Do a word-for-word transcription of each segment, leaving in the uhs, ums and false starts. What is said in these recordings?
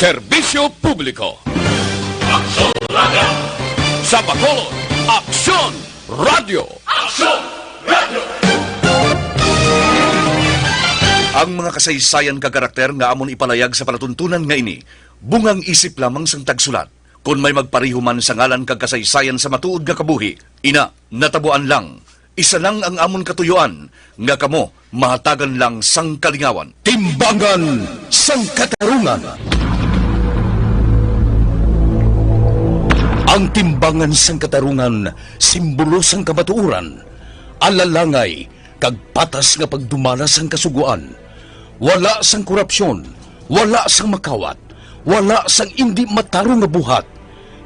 Serbisyo Publiko. Aksyon Radio. Sa Bacolod, Aksyon Radio. Aksyon Radio. Ang mga kasaysayan kag karakter nga amon ipalayag sa palatuntunan nga ini, bungang isip lamang sang tagsulat. Kon may magpareho man sa ngalan kag kasaysayan sa matuod nga kabuhi, ina, natabuan lang. Isa lang ang amon katuyoan, nga kamo mahatagan lang sang kalingawan. Timbangan sang Katarungan. Ang timbangan sang katarungan, simbolo sang kamatuoran, alalangay, kag patas nga pagdumala sang kasugoan. Wala sang korupsyon, wala sang makawat, wala sang indi matarong nga buhat,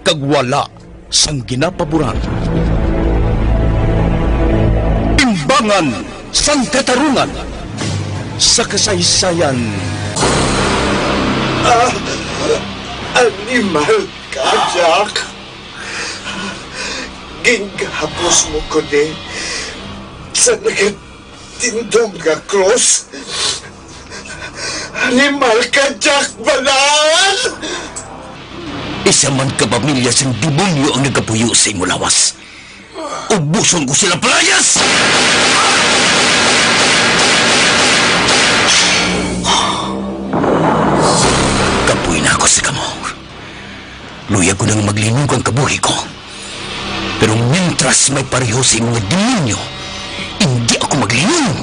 kag wala sang ginapaboran. Timbangan sang Katarungan sa kasaysayan. Ah, animal ka, Jack. Ginhapos mo ko ni sa nagat- tindog nga krus. Animal ka, Jack Balaan! Isa man ka pamilya sang demonyo ang nagapuyo sa imo lawas. Ubuson ko sila, palayas! Kapoy na ako sa kamo. Luyag ko nang maglinog ang kabuhi ko. Pero mientras may pareho sa imo nga demonyo, hindi ako maglinog.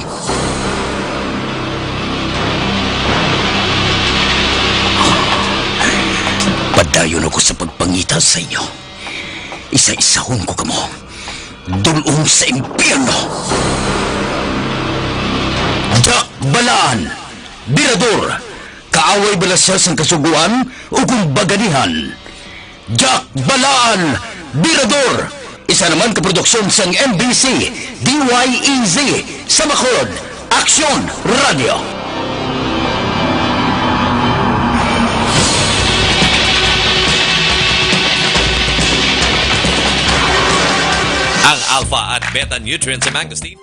Padayon ako sa pagpangita sa inyo. Isa-isahon ko kamo. Dul-ong sa impyerno. Jack Balaan, Birador, kaaway bala sia sang Kasugoan ukon baganihan? Jack Balaan, Birador, isa naman ka produksyon sang M B C, D Y E Z, sa Bacolod, Aksyon Radio. Ang alpha at beta nutrients sa mangosteen.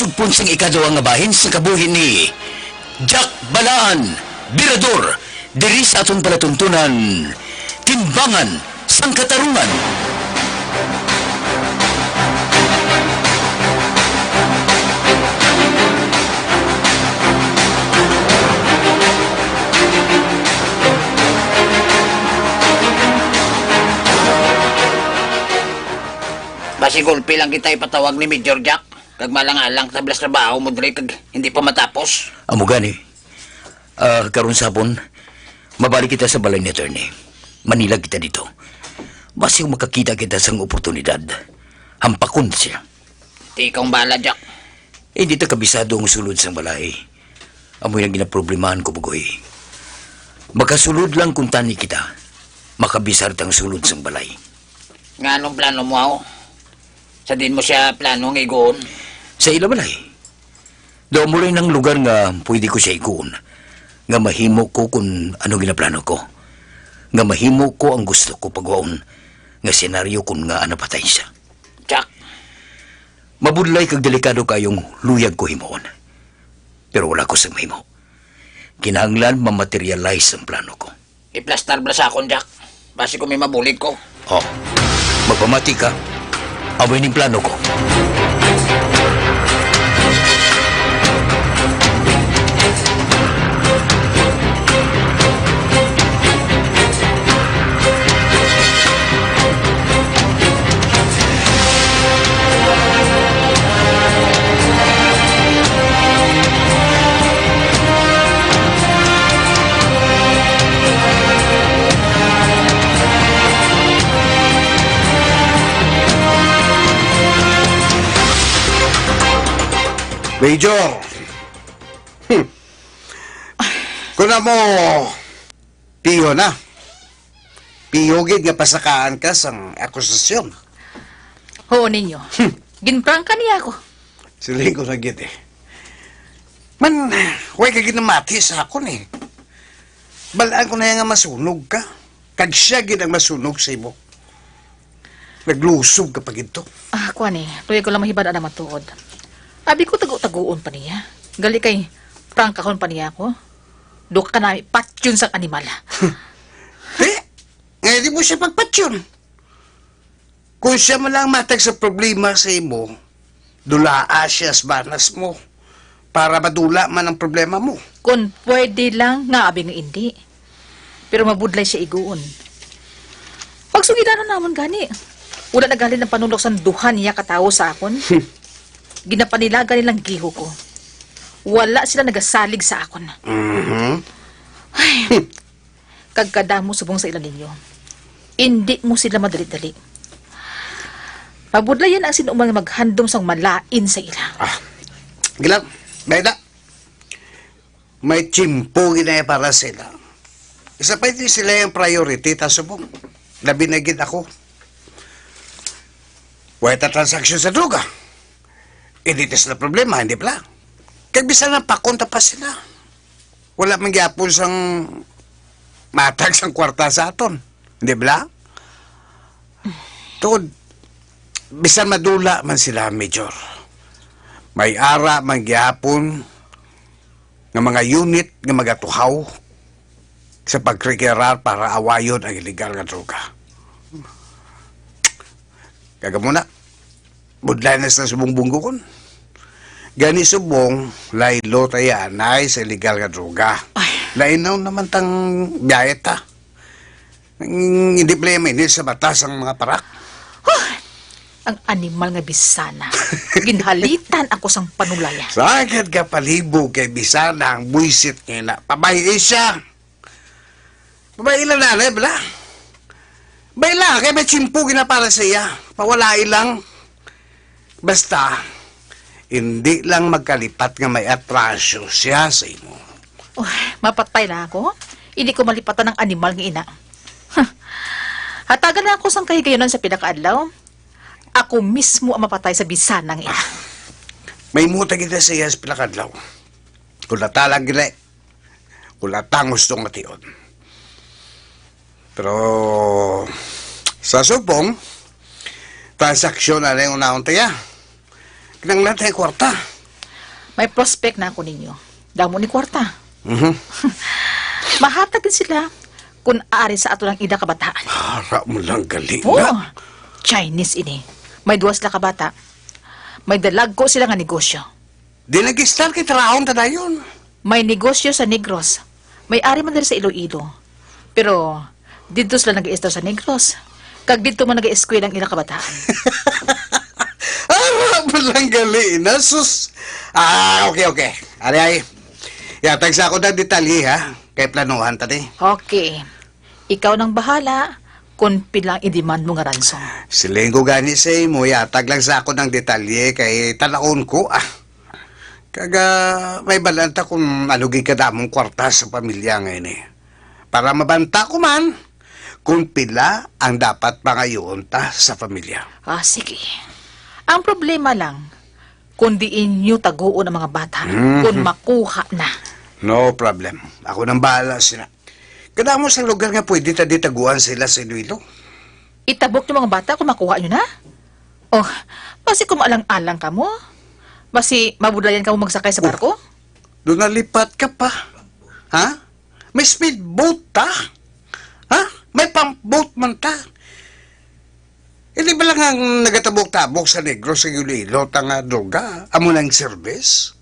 Pon sang ikaduha nga bahin sa kabuhi ni Jack Balaan, Birador, diri sa aton palatuntunan, Timbangan sang Katarungan. Basi gulpi lang kita ipatawag ni Major Jack, kag malang-alang tablas trabaho mo diri kag hindi pa matapos. Amo gani. Ah, karon sa hapon, mabalik kita sa balay ni attorney. Manilag kita dito. Basi kung makakita kita sang oportunidad, hampakon siya. Di ikaw ang bahala, Jack. Hindi ta kabisado ang sulod sang balay. Amoy nang ginaproblemahan ko, Bugoy. Makasulod lang kung tani kita. Makabisar tang sulod sang balay. Nga anong plano mo, aw? Sa din mo siya plano nga iguon? Sa ila balay. Daw mo rin ang lugar nga pwede ko siya ikuon, nga mahimo ko kun ano ginaplano ko, nga mahimo ko ang gusto ko pagwaon, nga senaryo kun nga napatay siya. Jack. Mabudlay kag delikado kayong luyag ko himuon. Pero wala ko sing mahimo. Kinahanglan mamaterialize ang plano ko. Iplastar bala sa akon, Jack. Basi ko may mabulig ko. Oh, magpamati ka. Amoy ning plano ko. Major. Hmm. Kuna mo, piyo na. Piyo gid nga pasakaan ka sang akusasyon. Oo ninyo. Hmm. Ginprangka niya ako. Siling ko na gid eh. Man, way ka ginamati sa akon eh. Balaan ko na nga masunog ka. Kag siya gid ang masunog sa imo. Naglusog ka pa gid to. Ah, kuan eh, tuyo ko lang mahibad-an ang matuod. Abi ko tago-taguon pa niya. Gali kay prangkahon pa niya ako. Do ka nami patyon sang animal. Di, nga di mo siya pagpatyon. Kung siya man lang matag sa problema sa imo, dulaa siya sa banas mo para madula man ang problema mo. Kon pwede lang nga abi nga indi. Pero mabudlay siya iguon. Pagsugilanon namon gani. Wala na gali ang panulok sang duha niya ka tawo sa akon. Ginapanilagan nilang giho ko. Wala sila nagasalig sa akon. Mhm. Ay. Kag kadamo subong sa ila ninyo. Indi mo sila madali-dali. Pabudlayan ang sinuman nga maghandom sang malain sa ila. Ah, gilang, bayda. May tiyempo ginaya para sila. Isa pa, hindi sila yung priority, ta subong. Labi na gid ako. Wala ta transaksyon sa droga. Hindi ta sila problema, hindi bala? Kag bisan ang pakon ta pa sila. Wala man gyapon sang matag sang kwarta sa aton, di bala? Tod, bisan madula man sila, Major, may ara man gyapon nga mga unit nga magatuhaw sa pagrekirar para awayon ang iligal nga droga. Kag amo na, budlay na sa subong bunggukon. Gani subong, laylo ta ya anay sa iligal nga droga. Ay. Lainaw naman tang biyahe ta. Ang hindi pala mainit sa batas ang mga parak. Huh! Ang animal nga bisana. Ginhalitan ako sang panulaya. Sagad ka palibog kay bisana ang buisit nga ina. Pabay-i siya. Babae lang na, bala. Baila, kay may tiyempo gina para sa iya. Pawalai lang. Basta, hindi lang magkalipat nga may atrasyo siya sa imo. Oh, mapatay na ako. Hindi ko malipatan ang animal nga ina. Huh. Hatagan na ako sang kahigayonan sa pila ka adlaw. Ako mismo ang mapatay sa bisana nga ina. May muta kita sa iya sa pila ka adlaw. Kung natalang gila, wala tang gusto nga tion. Pero sa subong, transaksyon na rin unahon tiya. Kinanglan tayo kwarta. May prospect na ako ninyo. Damo ni kwarta. Mhm. Mahatag gid sila kung ari sa ato lang ida kabataan. Ara mo lang gali Oo. na. Chinese ini. May duwa sila ka bata. May dalagko sila nga negosyo. Di nag-start kay trahon ta dayon. May negosyo sa Negros. May ari man diri sa Iloilo. Pero didto sila nag-iistar sa Negros. Kag didto man nag-eskwela ang ila kabataan. Ara mo lang gali na, sus. Ah, okay, okay. Ari ay. Yatag sa ako ng detalye, ha? Kay planuhan ta ni. Okay. Ikaw nang bahala kung pila ang i-demand mo nga ransom. Siling ko gani sa imo, yatag lang sa ako ng detalye kay tanaon ko, ah. Kaga may balaan ta kung ano gid kadamong kwarta sa pamilya nga ini. Para mabanta ko man kung pila ang dapat pangayoon ta sa pamilya. Ah, sige. Ang problema lang, kung diin nyo taguon ang mga bata, Mhm. kung makuha na. No problem. Ako nang bahala sila. Kadamo sa lugar nga pwede ta di taguan sila sa Iloilo. Itabok yung mga bata kung makuha nyo na? Oh, basi kung alang-alang ka mo? Basi mabudlayan ka mo magsakay sa Oh. barko? Doon nalipat ka pa. Ha? May speedboat ta? Ha? May pump boat man ta? Hindi ba lang ang nagatabok-tabok sa Negros sa Iloilo ta nga droga? Amo nang service?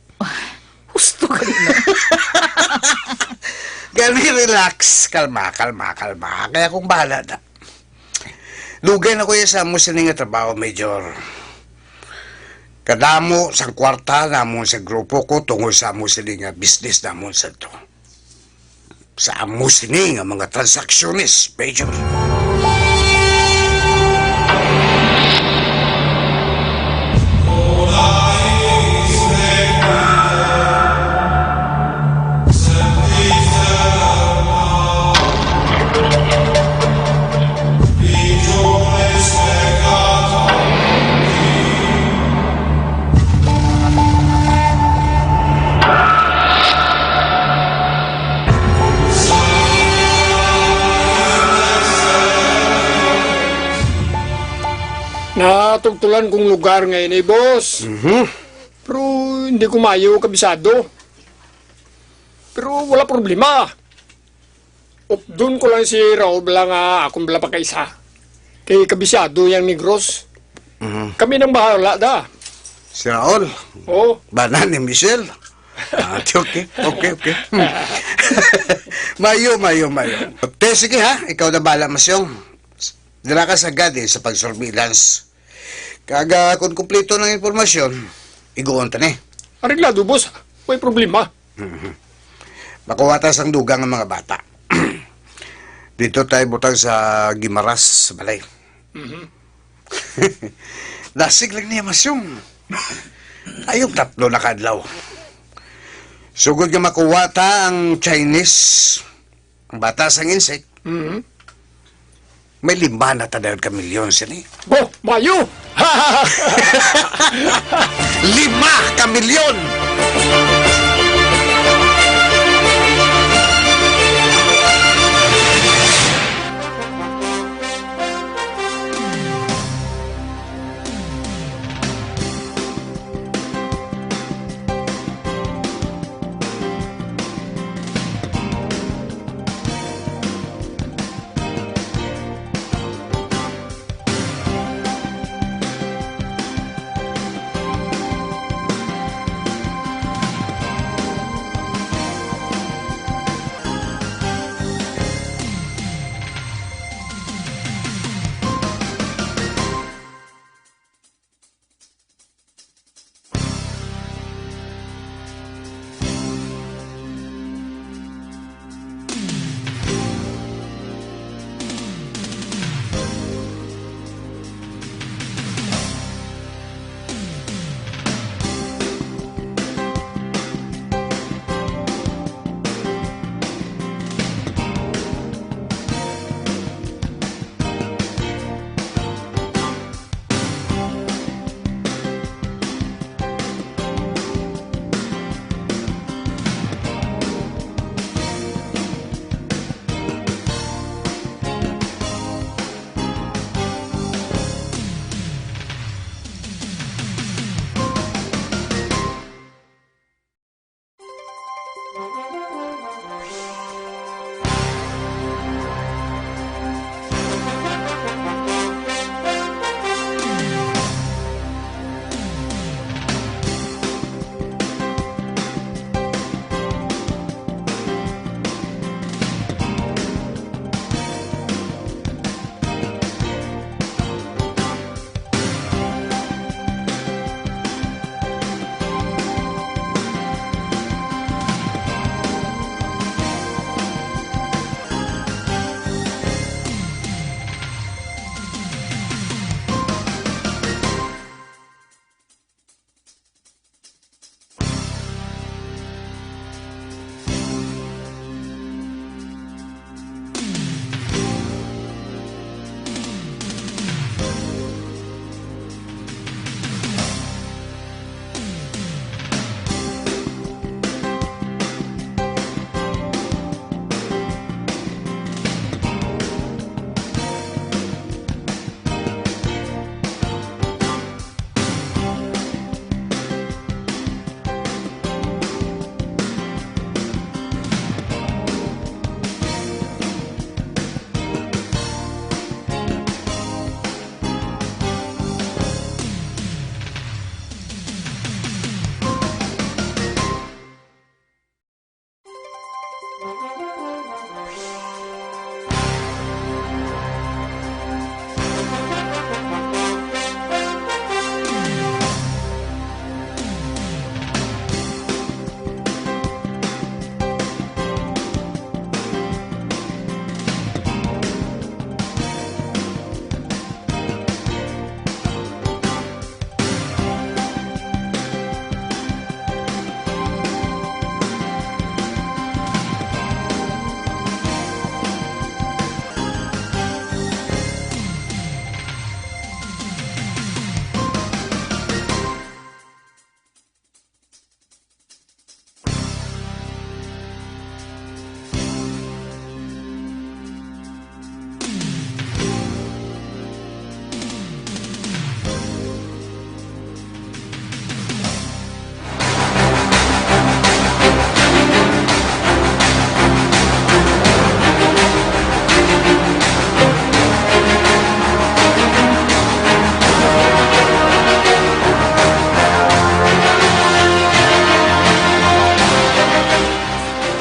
Husto ka rin, no? Gani, relax. Kalma, kalma, kalma. Kaya akong bahala na. Dugay na ko ya sa amo sini nga trabaho, Major. Kadamo sang kwarta namon sa grupo ko tungod sa amo sini nga business namon sa to. Sa amo sini nga mga transaksyones, Major. Natugtulan kong lugar nga ini, boss. Mhm. Pero hindi ko mayo kabisado. Pero wala problema. Updon ko lang si Raul bala nga akong bala pagkaisa. Kay kabisado yang Negros. Mhm. Kami nang bahala da. Si Raul? Oo. Bana ni Michelle? Ah, okay, okay, okay. Mayo, mayo, mayo. Te, sige ha, ikaw na bala, Masyong. Dira ka sa gadi sa pag-surveillance. Kag, ah, kung kumpleto ng impormasyon, iguon ta ni. Areglado, boss. May problema. Mhm. Makuha ta sang dugang nga mga bata. Dito tayo butang sa Gimaras, sa balay. Mhm. Dasig lang niya, Masyong. Ayong tatlo na kadlaw. Sugod nga makuha ta ang Chinese, ang bata sang insect, Mhm. may lima na ta dayon ka milyon sini. Oh, mayo! Lima ka milyon!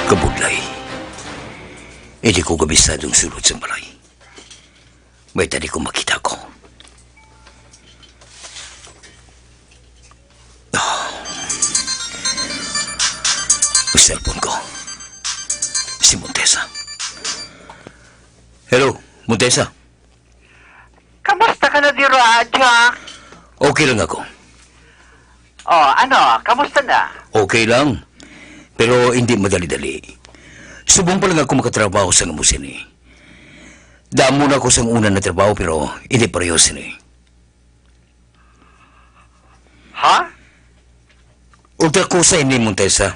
Kabudlay, hindi ko kabisado ang sulod sang balay. May tadi ko makita ko. Ah. Ang cellphone ko. Si Montesa. Hello, Montesa. Kamusta ka na dira, Jack? Okay lang ako. Oh, ano, kamusta na? Okay lang. Pero hindi madali-dali. Subong pa lang ako makatrabaho sa amo sini. Damo na ako sang una na trabaho, pero hindi pareho sini. Ha? Ultra ko sa ini, Montesa.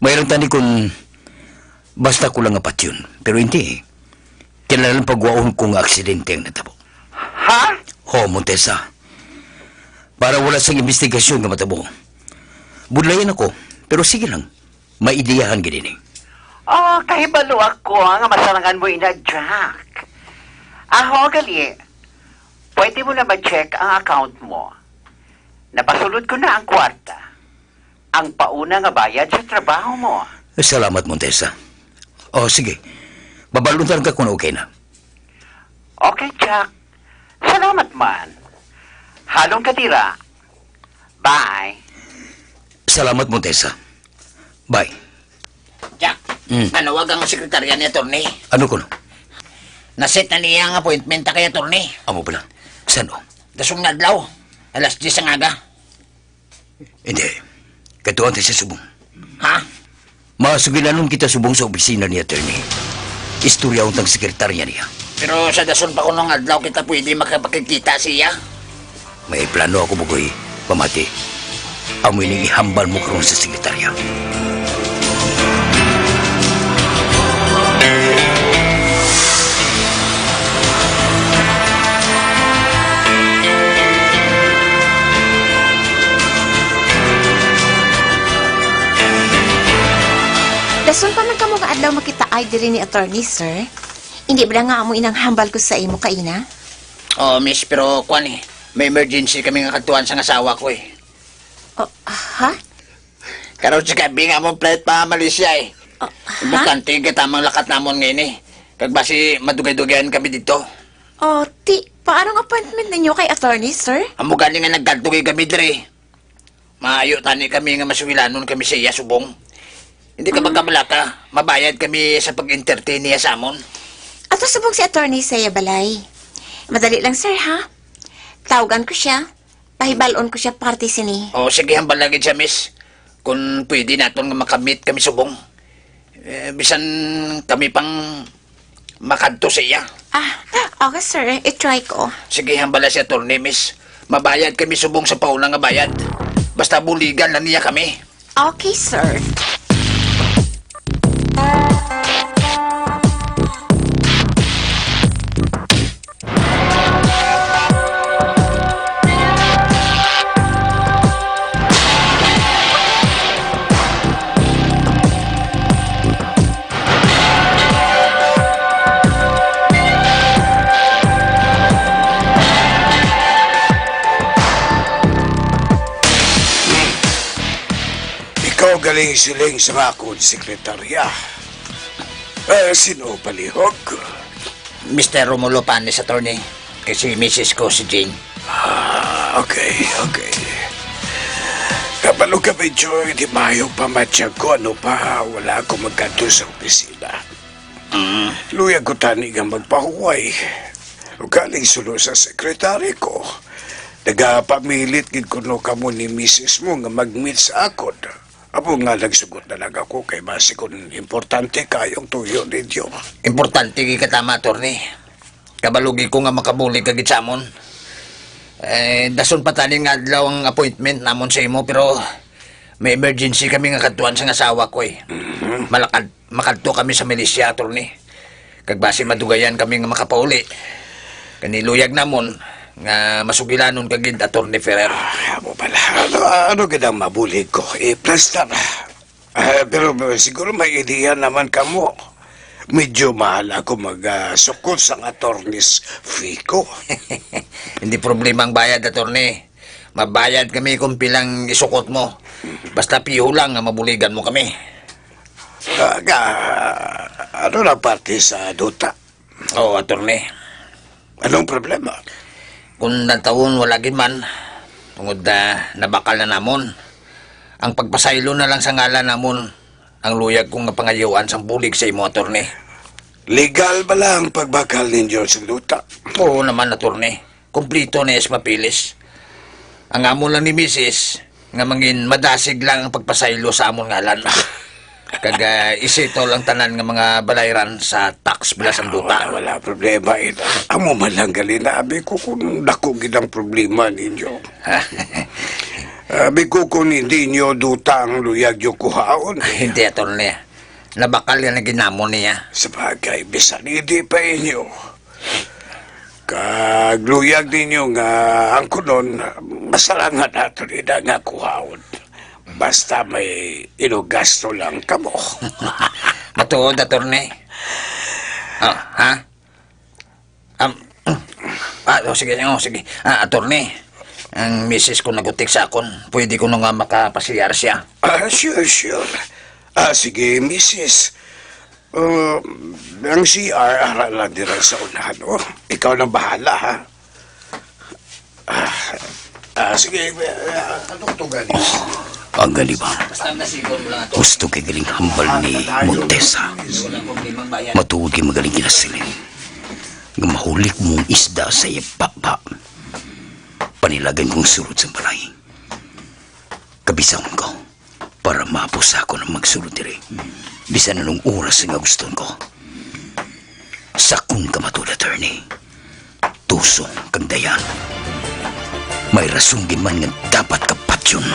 Mayroon tani kung basta ko lang nga patyon. Pero hindi. Kinahanglan pagwaon ko nga aksidente ang natabo. Ha? Ho, Montesa. Para wala sing investigasyon nga matabo. Budlayan ako, pero sige lang. May ideyahan gid ini. Oh, kahibalo ako nga masarangan mo ina, Jack. Aho, gali. Pwede mo na ma-check ang account mo. Napasulod ko na ang kwarta. Ang pauna nga bayad sa trabaho mo. Salamat, Montesa. Oh, sige. Babaluntan ka kung okay na. Okay, Jack. Salamat man. Halong ka dira. Bye. Salamat, Montesa. Bye. Jack, mm, nanawag ang sekretarya ni attorney. Ano kuno? Naset na niya ang appointment ta kay attorney. Amo bala? San-o? Dasong nga adlaw, alas diyes ang aga. Hindi. Kadtuan ta siya subong. Ha? Masugilanon kita subong sa opisina ni attorney. Istoryahon tang sekretarya niya. Pero sa dason pa kunong adlaw kita pwede makapakigkita siya. May plano ako, Bugoy. Pamati. Amo ini ihambal mo karon sa sekretarya. Dason pa man kamo nga adlaw makitaay diri ni attorney, sir. Hindi bala nga amo inang hambal ko sa imo kaina? Oh, miss, pero kuan eh, may emergency kami nga kadtuan sang asawa ko eh. Oh, ha? Karon sa gabi nga amon flight pa Malaysia eh. Oh, ha? Importante ang katamang lakat namon ngayon eh. Kag basi madugay-dugayan kami dito. Oh, ti, paano ang appointment ninyo kay attorney, sir? Amo gani nga nagkadtugay kami diri. Maayo tani kami nga masugilanon kami sa iya subong. Hindi ka, mm, magkabalaka, mabayad kami sa pag-entertain niya sa amon. Ato subong si attorney sa iya balay. Madali lang, sir, ha? Tawagan ko siya. Pahibal-on ko siya parte sini. O, sige, hambal na gid siya, miss. Kung pwede naton nga makamit kami subong. Eh, bisan kami pang makadto sa iya. Ah, okay, sir. I-try ko. Sige, hambal na si attorney, miss. Mabayad kami subong sa pauna nga bayad. Basta buligan lang niya kami. Okay, sir. Ikaw galing siling sa akon sekretarya. Ah, sino palihog? Mister Romulo Panes, attorney. Kay si misis ko, si Jane. Ah, okay, okay. Kabalo ka, Joy, di maayo pa matiyag ko ano pa wala ako magkadto sa opisina. Mm. Luyag ko tani nga magpahuway. Ugaling suno sa sekretary ko, nagapamilit gid kuno kamo ni misis mo nga mag-meet sa akon. Amo nga nagsugot na lang ako kay basi kun importante kayo ang tuyo ninyo. Importante gid katama, attorney. Kabalo gid ko nga makabulig ka gid sa amon. Eh, dason pa tani nga adlaw ang appointment namon sa imo, pero may emergency kami nga kadtuan sang asawa ko, eh. Mhm. Malakad, makadto kami sa Malaysia, attorney. Kag basi madugayan kami nga makapauli. Kani luyag namon nga masugilanon ka gid, Attorney Ferrer. Ah, amo bala. Ano, ano gid ang mabulig ko? Eh, plastar. Ah, pero siguro may ideya naman kamo. Medyo mahal ako mag, ah, sukot sang attorney's fee ko. Hindi problema ang bayad, attorney. Mabayad kami kung pilang isukot mo. Basta piho lang nga mabuligan mo kami. Ah, ga-, ano na parte sa duta? Oo, attorney. Anong problema? Kung nantawon, wala gid man. Tungod na nabakal na namon. Ang pagpasaylo na lang sa ngalan namon, ang luyag ko nga pangayuan sang bulig sa imo, attorney. Legal bala ang pagbakal ninyo sa duta? Oo naman, attorney. Kompleto na sa papeles. Ang amo lang ni misis, nga mangin madasig lang ang pagpasaylo sa amon ngalan. Kag, ah, isettle ang tanan nga mga balayran sa tax bala sang duta. Wala, wala problema ito. Amo man lang gali na, abi ko kung dako gid ang problema ninyo. Abi ko kung hindi nyo duta ang luyag nyo kuhaon. Hindi, attorney. Nabakal nga na gid namon niya. Sabagay, bisan hindi pa inyo. Kag luyag ninyo nga ang kunon, masarangan nato nila nga kuhaon. Basta may inugasto lang kamo. Matuod, attorney. Oh, ha? Um, ah, oh, sige, oh, sige. Ah, attorney, ang misis ko nagutik sa akon. Pwede ko na nga makapasiyar siya. Ah, sure, sure. Ah, sige, misis. Uh, ang C R, ara lang dira sa unahan, oh. Ikaw nang bahala, ha? Ah, ah, sige, ah, ano to gani? Ang gani ba? Basta nasigon mo lang ato. Gusto kay galing hambal ni Montesa. Walang problema ang bayad. Matuod kay magaling ginasiling. Nga mahulik mo ang isda sa iya papa. Panilagan kong sulod sa balay. Kabisangon ko. Para maapos sa akon ang magsulod diri. Bisan anong oras nga guston ko. Sa akon kamatuod, attorney, tusong kag dayan. May rason gid man nga dapat ka patyon.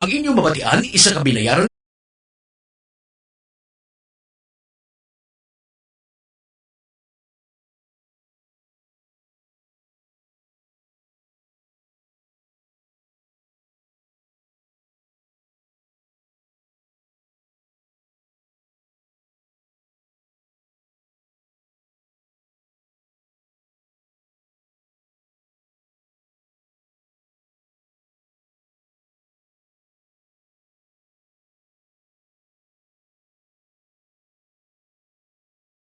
Ang inyong mabatian, isa ka binayaran